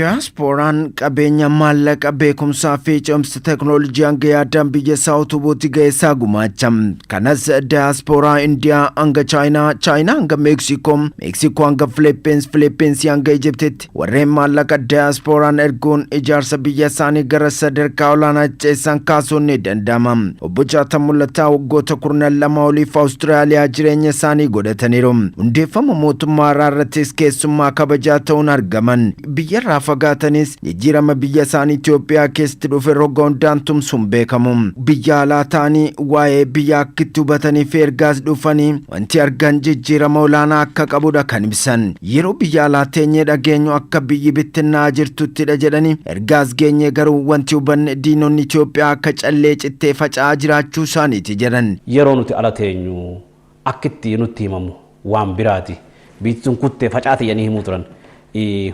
Diyaaspooraan qabeenya, maallaqa, beekumsaa fi cimsa teeknooloojii hanga yaadaan biyya isaa utubuutti ga'ee isaa gumaacha. Kanas diyaaspooraa Indiyaa hanga Chaayinaa, Chaayinaa hanga Meeksikoo, Meeksikoo hanga Filiippiins, Filiippiinsii hanga Ijiptitti warreen maallaqa diyaaspooraan erguun ijaarsa biyya isaanii gara sadarkaa olaanaa ceessan kaasuun ni danda'ama. Obbo Jaatan Mul'ataa waggoota 12 oliif Awustiraaliyaa jireenya isaanii godhataniiru. Hundeeffama mootummaa haaraa irrattis keessummaa kabajaa ta'uun argaman. Biyyarraa fagaatanis jijjiirama biyya isaanii Itoophiyaa keessatti dhufe roga hundaan tumsuun beekamu. Biyya alaa ta'anii waa'ee biyya akka itti hubatanii fi ergaas dhufanii wanti argan jijjiirama olaanaa akka qabudha kan ibsan. Yeroo biyya alaa teenyee dhageenyu akka biyyi bittinnaa jirtuttidha jedhanii, ergaas geenyee garuu wanti hubanne diinonni Itoophiyaa akka callee cittee faca'aa jiraachuu isaaniiti jedhan. Yeroo nuti ala teenyu akkitti nutti himamu waan biraati. Biyyi sun kuttee facaate jedhanii himuu turan.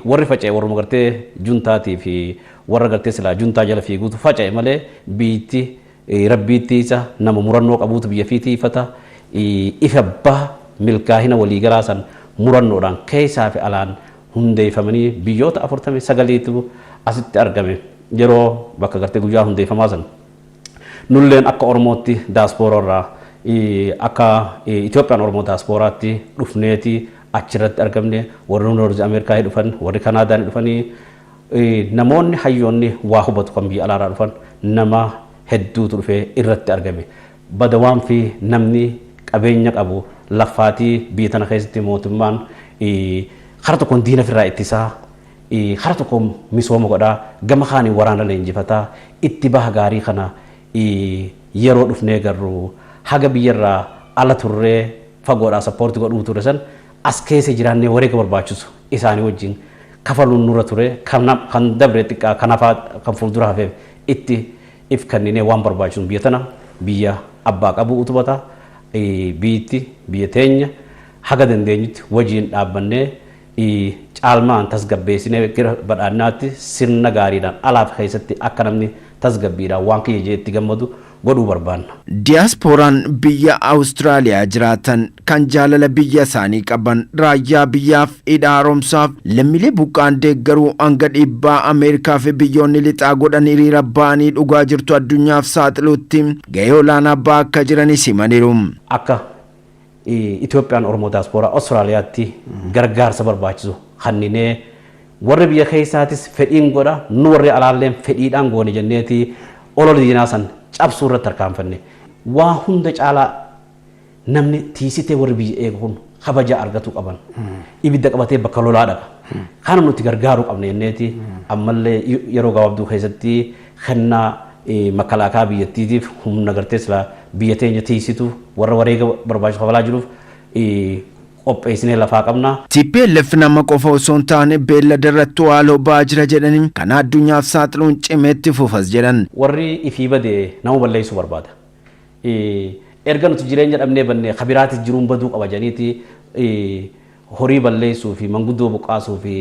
Warri faca'e warruma gartee juntaatii fi warra gartee silaa juntaa jala fiiguutu faca'e malee, biyyatti rabbiitti isa nama murannoo qabuutu biyya fiitii ifata. Ifa baha milkaa'ina waliigalaa san murannoodhaan keessaa fi alaan hundeeffamanii biyyoota 49tu asitti argame yeroo bakka gartee guyyaa hundeeffamaa san. Nulleen akka Oromootti daaspooraa irraa, akka Itoophiyaan Oromoo daaspooraatti dhufneeti achirratti argamne. Warri North Ameerikaa dhufan, warri Kanaadaa dhufanii, namoonni hayyoonni waa hubatu kan biyya alaarraa dhufan nama hedduutu dhufee irratti argame. Badawaan fi namni qabeenya qabu lafaatii biyya tana keessatti mootummaan kara tokkoon diina ofirraa ittisaa, kara tokkoon misooma godhaa, gama kaaniin waraana leenjifataa itti baha. Gaarii kana yeroo dhufnee garuu haga biyyarraa ala turree fagoodhaa support godhuu ture san, as keessa jiraannee wareega barbaachisu isaanii wajjin kafaluun nurra ture. Kan dabre xiqqaa, kan hafaa, kan fuuldura hafeef itti if kenninee waan barbaachisu biyya tana biyya abbaa qabu utubata. Biyyatti biyya teenya haga dandeenyutti wajjin dhaabbannee caalmaan tasgabbeessinee gara badhaadhinaatti sirna gaariidhaan alaaf keessatti akka namni tasgabbiidhaan waan kiyya jee itti gammadu godhuu barbaanna. Diyaaspooraan biyya Awustiraaliyaa jiraatan kan jaalala biyya isaanii qaban raayyaa biyyaaf, hidha haaromsaaf, lammiilee buqqaan deeggaruu hanga dhiibbaa Ameerikaa fi biyyoonni lixaa godhan hiriira ba'anii dhugaa jirtu addunyaaf saaxiluutti gahee olaanaa ba'aa akka jiranis himaniiru. Akka Itoophiyaan Oromoo Daaspooraa Awustiraaliyaatti gargaarsa barbaachisu kanninee, warri biyya keessaatis fedhiin godha, nu warri alaalleen fedhiidhaan goone jenneeti olola diinaa san cabsuu irratti harkaanfanne. Waa hunda caalaa namni tiisitee warri biyya eegu kun kabaja argatuu qaban. Ibidda qabatee bakka lolaa dhaqa. Kana nuti gargaaruu qabna jenneeti ammallee yeroo gabaabduu keessatti kennaa makalaakaa biyyattiitiif, humna gartee silaa biyya teenya tiisitu, warra wareega barbaachisu kafalaa jiruuf qopheessinee lafaa qabna. TPLF nama qofa osoo hin taane beellada irratti haaloo ba'aa jira jedhanii, kana addunyaaf saaxiluun cimeetti fufas jedhan. Warri ifii badee nama balleessuu barbaada. Erga nuti jireenya dhabnee bannee kabiraatis jiruun baduu qaba jedhaniiti horii balleessuu fi manguddoo buqqaasuu fi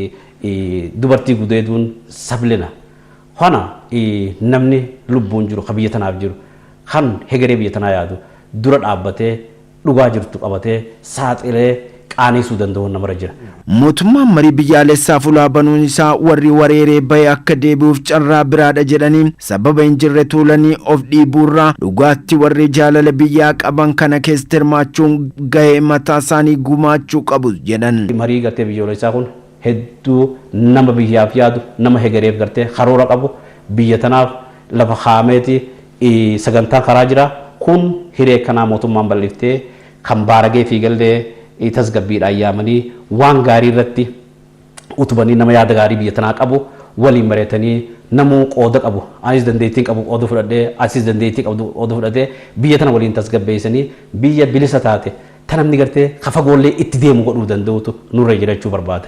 dubartii gudeeduun sablina. Kana namni lubbuun jiru, ka biyya tanaaf jiru, kan hegeree biyya tanaa yaadu dura dhaabbatee dhugaa jirtu qabatee saaxilee qaaneessuu danda'u namarra jira. Mootummaan marii biyyaalessaaf ulaa banuun isaa warri wareeree bahe akka deebi'uuf carraa biraadha jedhanii, sababa hin jirre tuulanii of dhiibuurraa dhugaatti warri jaalala biyyaa qaban kana keessatti hirmaachuun gahee mataa isaanii gumaachuu qabu jedhan. Marii gartee biyyoolessaa kun hedduu nama biyyaaf yaadu, nama hegereef gartee karoora qabu, biyya tanaaf lafa kaameeti sagantaan karaa jira. Kun hiree kanaa mootummaan bal'iftee kan baaragee fiigallee tasgabbiidhaan yaamanii waan gaarii irratti utubanii, nama yaada gaarii biyya tanaa qabu waliin mari'atanii, namuu qooda qabu, anis dandeettiin qabu qooda fudhadhee, asis dandeettii qabdu qooda fudhatee, biyya tana waliin tasgabbeessanii biyya bilisa taate ta namni gartee kafagoollee itti deemu godhuu danda'utu nurra jiraachuu barbaada.